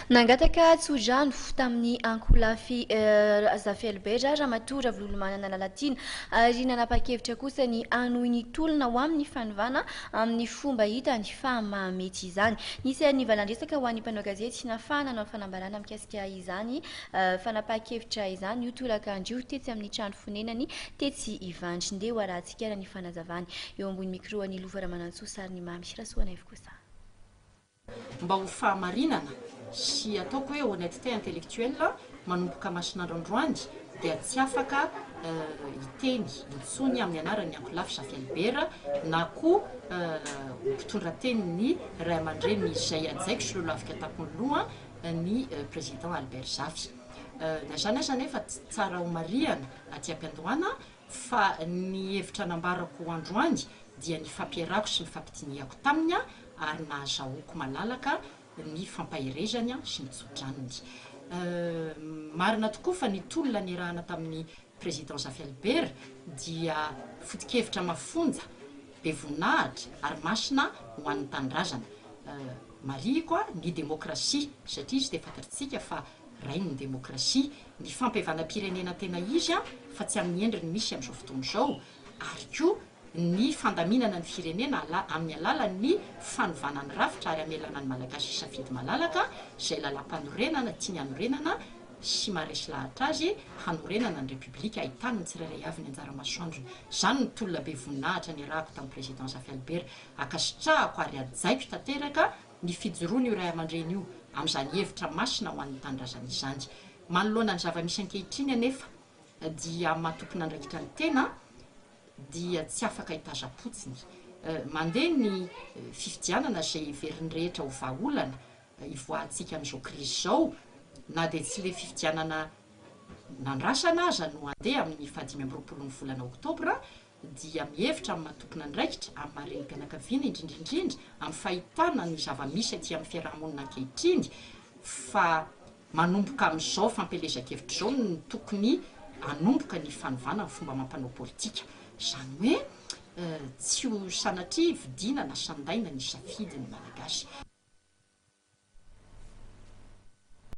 Nangataka tsodrano tamin'ny ankolafy Zafy Albert Ramatoa Ravololomanana Lalatiana ary nanapa-kevitra kosa ny hanohy ny tolona ho amin'ny fanovana amin'ny fomba hitany fa mahamety izany. Nisy ny valan-dresaka ho an'ny mpanao gazety nahafahana nanao fanambarana mikasika izany fanapahan-kevitra izany io tolakandro io tetsy amin'ny trano fonenany tetsy Ivandry. Ndeha ho arahantsika ny fanazavany eo ambony micro an'i Lova Ramanantsoa sarin'i Mamy Rasoanaivo kosa. Mba ho fahamarinana sy ataoko hoe honnêteté intellectuelle manomboka mason'andro androany dia tsy afaka hiteny intsony amin'ny anaran'ny ankolafy Zafy Albert na koa ho mpitondra tenin'ny ray aman-dreny izay hajaiko sy lolohaviko an-tampon'ny loha ny président Albert Zafy. Na izany aza anefa tsara ho marihana aty am-piandohana fa ny hevitra nambarako androany dia nifampiarahako sy nifampidinihako taminy ary nahazahoako malalaka ny fampaherezany sy ny tsodranony. Marina tokoa fa ny tolona niarahana tamin'ny Président Zafy Albert dia foto-kevitra mafonja, be voninahitra ary masina ho an'ny tanindrazana. Marihiko ny demokrasia satria izy dia fantatritsika fa rain'ny demokrasia, ny fampihavanam-pirenena tena izy fa tsy amin'ny endriny misy amin'izao fotoana izao ary koa ny fandaminana ny firenena amin'ny alalan'ny fanovana ny rafitra ary hamelana ny Malagasy hisafidy malalaka izay lalàmpanorenana tiany hanorenana sy maharesy lahatra azy hanorenana ny Repoblika ahitany ny tsirairay avy ny anjara masoandrony. Izany no tolona be voninahitra niarahako tamin'ny Président Zafy Albert. Ankasitrahako ary hajaiko tanteraka ny fijoroan'io Raiamandreny io amin'izany hevitra masina ho an'ny tanindrazana izany. Manoloana ny zava-misy ankehitriny anefa dia maha tompon'andraikitra ny tena dia tsy afaka hitazam-potsiny. Mandeha ny fifidianana izay heverin'ny rehetra ho vahaolana hivoahantsika amin'izao krizy izao, na dia tsy ilay fifidianana nandrasana aza no handeha amin'ny fahadimy amby roapolon'ny volana oktobra, dia mihevitra amin'ny maha tompon'andraikitra, amin'ny maha renim-pianakaviana indrindra indrindra, amin'ny fahitana ny zava-misy aty amin'ny fiaraha-monina ankehitriny fa Manomboka amin'izao fampielezan-kevitra izao no tokony hanomboka ny fanovana ny fomba amam-panao politika. Izany hoe tsy ho sanatria vidiana na sandaina ny safidy ny Malagasy.